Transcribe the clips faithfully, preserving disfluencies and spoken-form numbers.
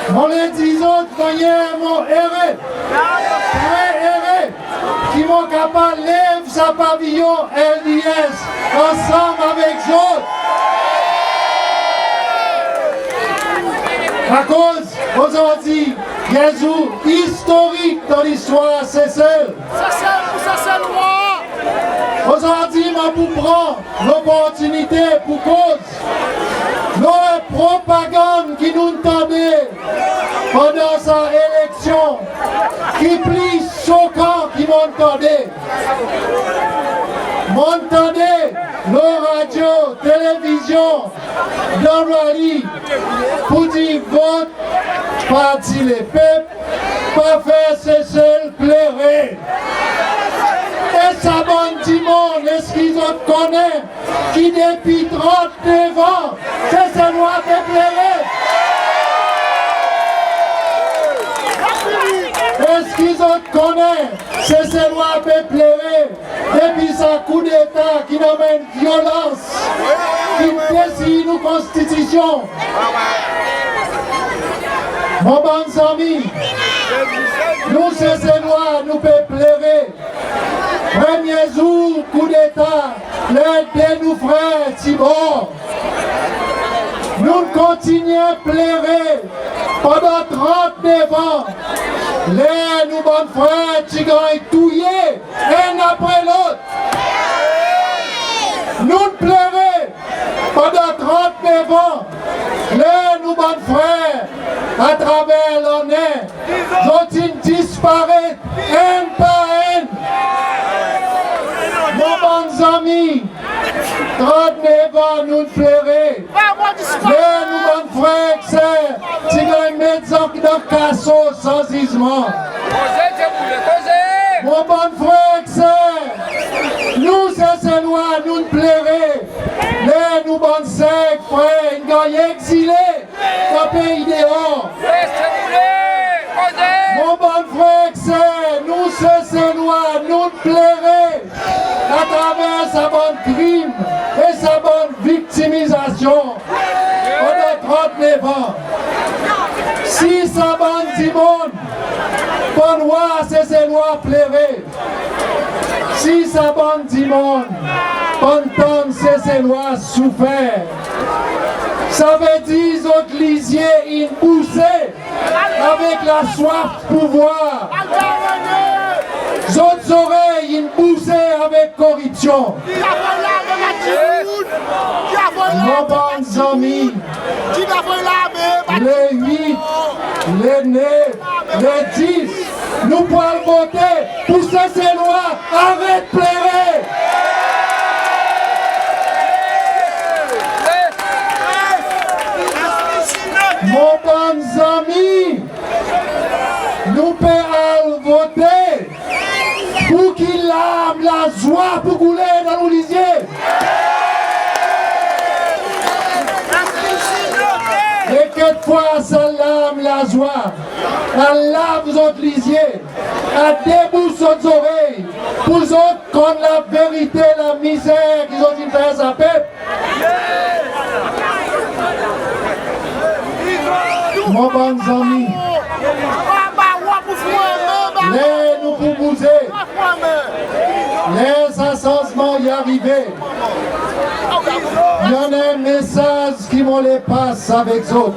Mon le dir zot, mannyer mon ere, tre ere ki mon kapab lev sa paviyon L D S ansanm avek zot. Akoz ozordi i en zour istorik dan listwar Sesel. Sesel pour Seselwa. Ozordi mon pou pran loportinite pour koz lo propagann ki nou'n tande pandan sa eleksyon ki pli sokan ki mon'n tande. Mon'n tande lo radyo, televizyon, dan rali pour dir vot Parti Lepep, pa fer Sesel plere. E sa bann dimoun, eski zot konnen ki depi trant-nev an Seselwa pe plere? Eski zot konnen Seselwa pe plere depi sa koudeta ki'n anmenn vyolans, ki'n desi nou konstitisyon? Mon bann zanmi, nou Seselwa nou pe plere. Premye zour koudeta, ler de nou frer ti mor. Nou'n kontinyen plere pandan trant-nev an, ler nou bann frer ti ganny touye enn apre lot. Nou'n plere pandan trant-nev an, ler nou bann frer atraver lannen zot in disparet enn par enn. Mon bann zanmi, trant-nev an nou'n plere ler nou bann frer ek ser ti ganny met dan kaso san zizman. Mon bann frer ek ser, nou Seselwa nou'n plere ler nou bann ser ek frer in ganny egzile dan pei deor. Mon bann frer ek ser, nou Seselwa nou'n plere atraver sa bann krim e sa bann viktimizasyon pandan trant-nev an. Si sa bann dimoun pa'n war Seselwa plere, si sa bann dimoun pa'n tann Seselwa soufer, savedir zot lizye in bouse avek laswaf pouvwar, zot zorey in bouse avek koripsyon. Mon bann zanmi, le wit, le nef, le dis, nou pou al vote pour Seselwa aret plere. Mon bann zanmi, nou pe al vote pour ki larm lazwa pou koule dan nou lizye. E kekfwa sa larm lazwa a lav zot lizye, a debous zot zorey, pour zot konn laverite, lamizer ki zot in fer sa pep. Mon bann zanmi, ler nou pou bouze, ler sa sanzman i arive, i annan en mesaz ki mon le pas avek zot.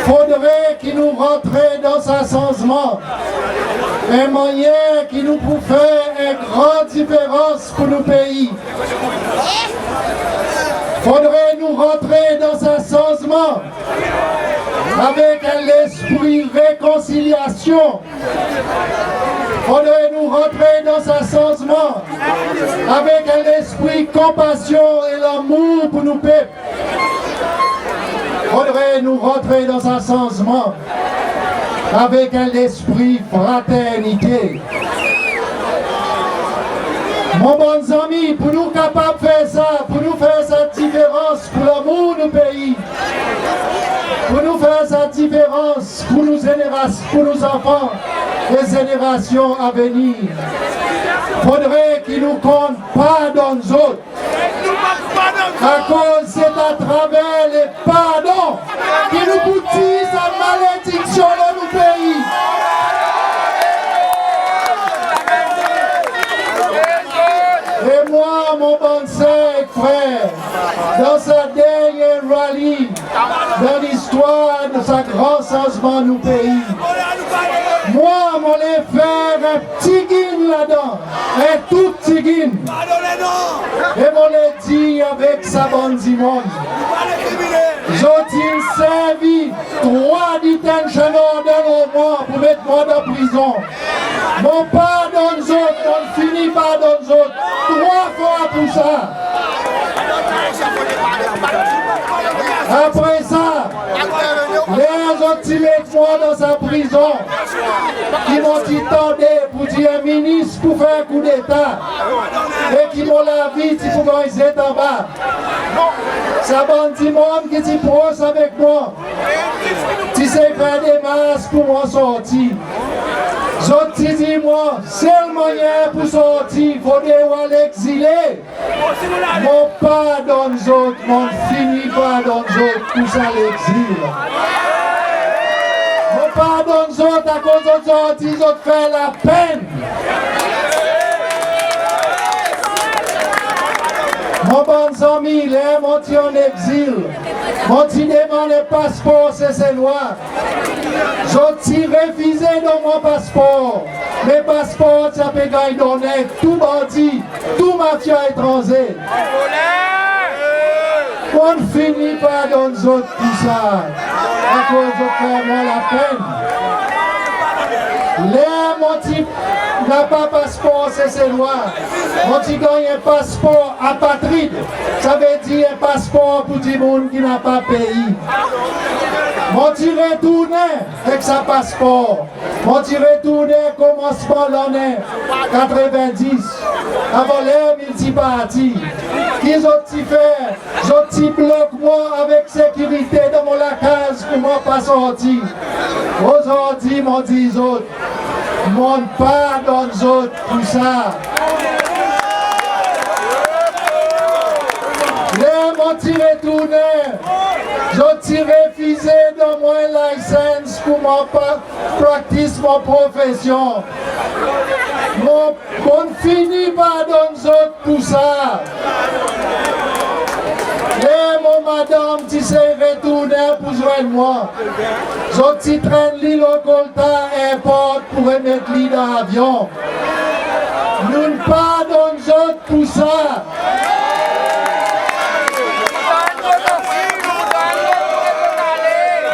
Fodre ki nou rantre dan sa sanzman en mannyer ki nou pou fer en gran diferans pour nou pei. Fodre nou rantre dan sa sanzman avek en lespri rekonsilyasyon. Fodre nou rantre dan sa sanzman avek en lespri konpasyon e lanmour pour nou pep. Fodre nou rantre dan sa sanzman avek en lespri fraternite. Mon bann zanmi, pour nou kapab fer sa, pour nou fer sa diferans pour lanmour nou pei, pour nou fer sa diferans pour nou zeneras-, pour nou zanfan e zenerasyon avenir, fodre ki nou konn pardonn zot. Akoz se atraver le pardon ki nou pou tir listwar sa gran sanzman nou pei. Mwan, mon le fer en pti gin ladan, en tou pti gin. E mon le dir avek sa bann dimoun, zot in servi trwa detention order lo mwan pour met mwan dan prizon. Mon pardonn zot, mon fini pardonn zot trwa fwa pour sa. Apre sa, ler zot ti met mwan dan sa prizon, ki mon ti tande pour dir en minis pou fer koudeta, e ki mon lavi ti pou ganny zet anba. Sa bann dimoun ki ti pros avek mwan ti sey fer demars pour mwan sorti. Zot ti dir mwan, sel mannyer pour sorti, fodre ou al egzile. Mon pardonn zot, mon fini pardonn zot pour sa legzil. Mon pardonn zot akoz zot sorti, zot fer lapenn. Mon bann zanmi, ler mon ti an egzil, mon ti demann en paspor Seselwa. Zot ti refize donn mwan paspor, me paspor ti a pe ganny donnen tou bandi, tou mafya etranze. Mon fini pardonn zot pour sa, akoz zot fer mwan lapenn. Ler mon ti napa paspor Seselwa, mon ti ganny en paspor apatrid, savedir en paspor pour dimoun ki napa pei. Mon ti retournen ek sa paspor. Mon ti retournen komansman lannen katreven dis, avan ler miltiparti. Ki zot ti fer? Zot ti blok mwan avek sekirite dan mon lakaz pour mwan pa sorti. Ozordi mon dir zot, mon pardonn zot pour sa. Ler mon ti retournen, zot ti refize donn mwan license pour mwan pa praktis mon profesyon. Mon, mon fini pardonn zot pour sa. Ler mon madanm ti sey retournen pour zwenn mwan, zot ti trenn li lo Kolta Airport pour remet li dan avyon. Nou'n pardonn zot pour sa.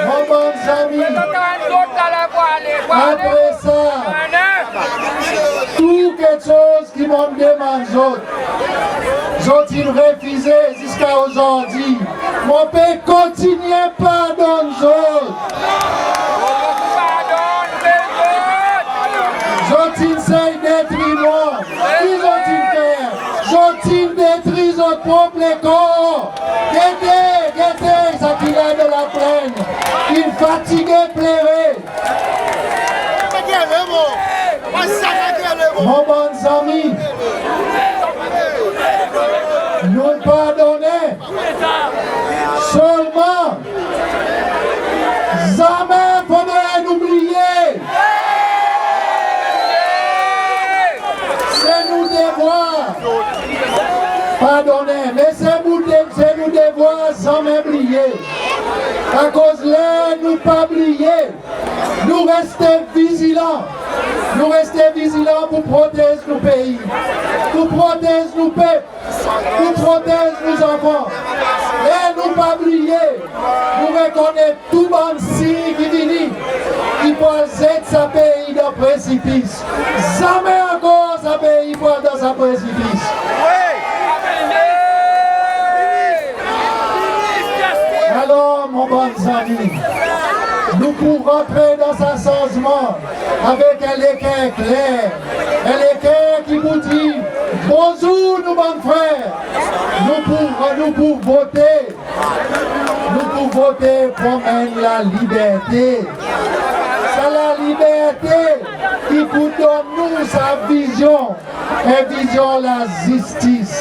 Mon bann zanmi, apre sa, tou keksoz ki mon demann zot, zot in refize ziska ozordi. Mon pe kontinyen pardonn zot. Zot in sey detri mwan. Ki zot in fer? Zot in detri zot prop lekor. Gete, gete sa ki la dan laplenn. In fatige plere. Mon bann zanmi, nou pardonnen. Selman, zanmen fodre nou bliye. Se nou devwar pardonnen, me se nou de-, se nou devwar zanmen bliye. Akoz ler nou pa bliye, nou reste vizilan. Nou reste vizilan pour protez nou pei, pour protez nou pep, pour protez nou zanfan. E nou pa bliye, nou rekonnet tou bann siny ki vini, ki pou al zet sa pei dan presipis. Zanmen ankor sa pei pou al dan sa presipis. Alor, mon bann zanmi, nou pou rantre dan sa sanzman avek en leker kler, en leker ki pou dir, bonzour nou bann frer, nou pou, nou pou vote, nou pou vote pour anmenn laliberte. Sa laliberte ki pou donn nou sa vizyon, en vizyon lazistis,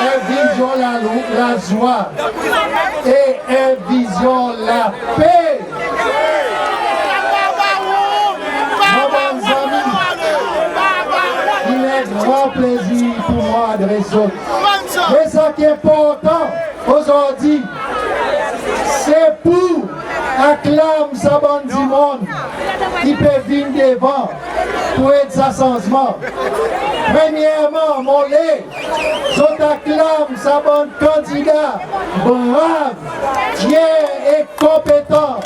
en vizyon la, lazwa e en vizyon lape. Mon bann zanmi, i en gran plezir pour mwan adres zot. Me sa ki enportan ozordi, se pour aklam sa bann dimoun ki pe vin devan pour ed sa sanzman. Premyerman, mon le zot aklam sa bann kandida brav, fyer e konpetan